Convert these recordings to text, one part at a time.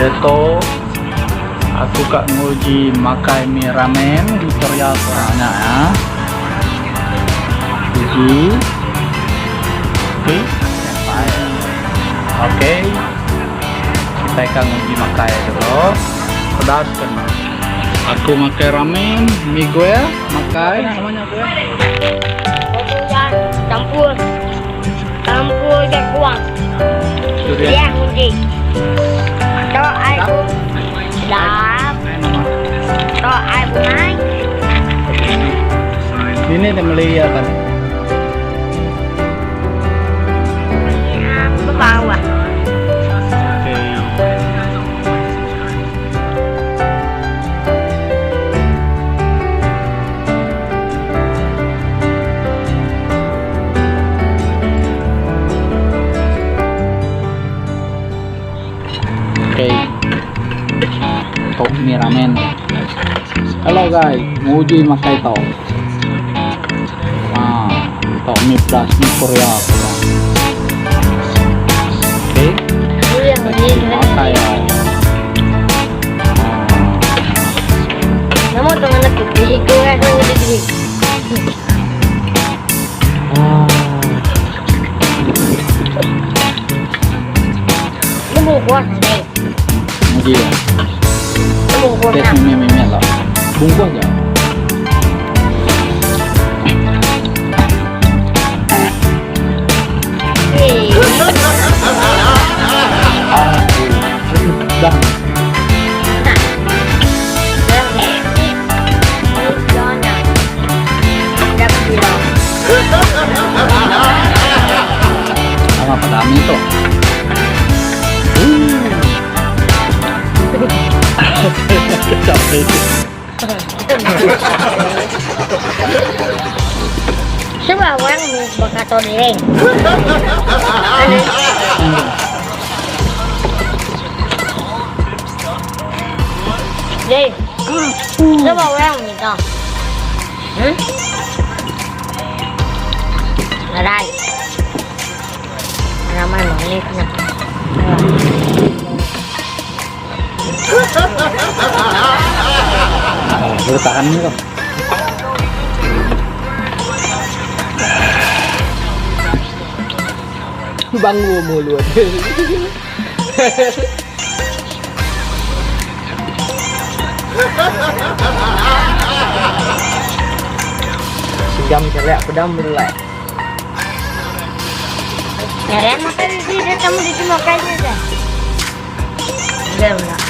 Diatu aku ka nguji makai mi ramen di Korea ku nya ya. Uji. Okey. Okey. Kitai ka nguji makai dulu. Pedas ke enda. Aku makai ramen, mi guel makai nama nya guel. Campur campur jaguang. Durian nguji. Tok ai sedap. Tok ai bungai. Dini ti meli iya kan. Bawah. Okay. Okay. Tok mi ramen. Hello guys, nguji makai tok. Ah, tok mi pedas mi Korea. Okay. Makai ya. Nama tu anak tu, kan Nguji ya. Test mimit mimit lah. Bungkus je. Dah. Sama padami tu. Sebab orang berkata diri. Deh. Sebab orang ni kau. Hmm? Arai. Ramai manis nak. Oh, boleh tahan ni kau. Bangu mulut. Sejam celak pedam berlai. Ya, makan di sini, kamu di sini makan saja. Enggak, enggak.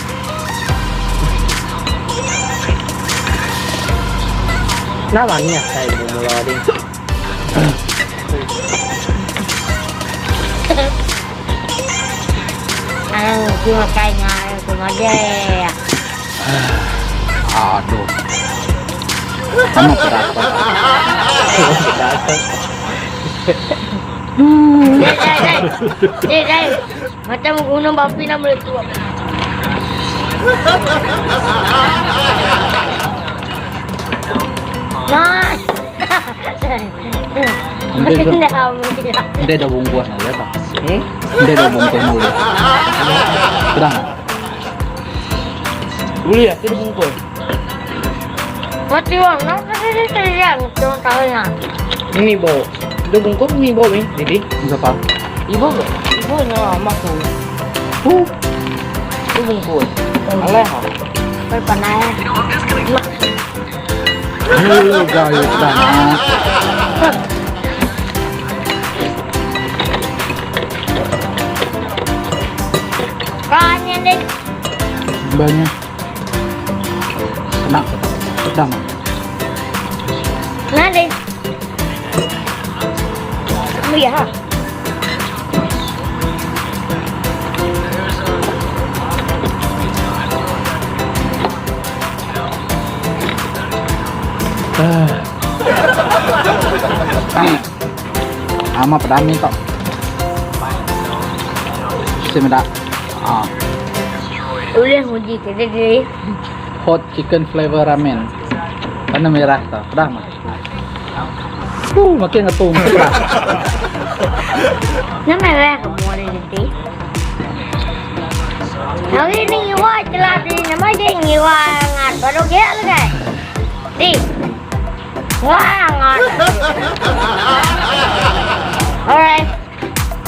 Nama ni asal ibu mula ni. Ang kumakain nga, kumade. Aduh. Sama pedas. Deh, deh, deh. Deh, deh. Macam gunung babi nak meletup. Mas. Hindi daw bungkus na ulit ah. Hindi daw bungkus na ulit. Pedang. Boleh ya, tidak bungkus. Mati bang, nak kasi saya cuma tahu nak. Ini bau. Dia bungkus ni bau ni, Didi. Siapa? Ibu, ibu nak makan. Itu bungkus. Aleh ha. Berpanai. Oh, gaya pedang. Kanya deh. Banyak. Kena pedang. Nah deh. Ya. Ama pedang ni tok. Semedak. Ah, Boleh uji kita deh. hot chicken flavor ramen. Warna merah tu. Pedas mah. Makin ngetung pedas. Nama merah ke boleh jadi. Hari ni ngiwa celah di nama je ngiwa ngat baru ge lagai. Di. Wah ngat. Alright.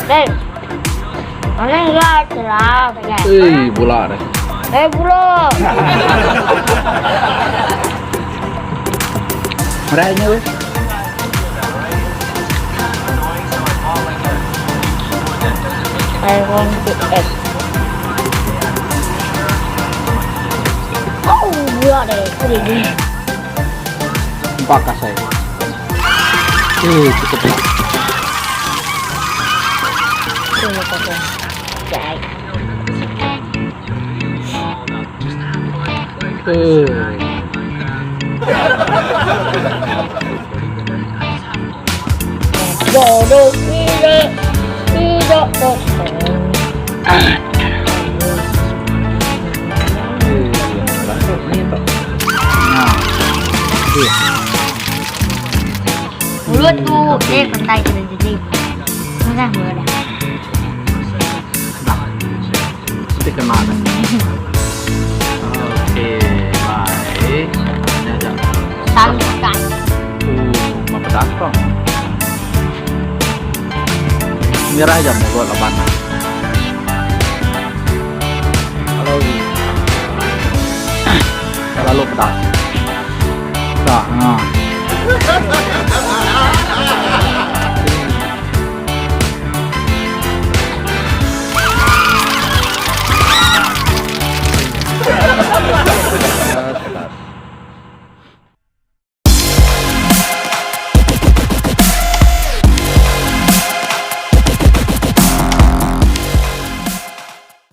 Deh. Mana ngiwa celah lagai. Eh, bula deh. Eh bula. Merahnya weh. I want to eat. Oh, bula deh. Kuri. Empat kasai. Eh, cukup lah. Terima kasih. Jai. Eh. Bodoh tidak tidak tidak. Eh, ini toh. Nah. Eh. Mulut tu eh pantai kena jadi. Mana mulut dah. Nah. Mesti kena dah. Okey, baik. Ini aja. Santai. Pedas kok. Merah aja mulut laban. Kalau terlalu pedas. Tak, nah.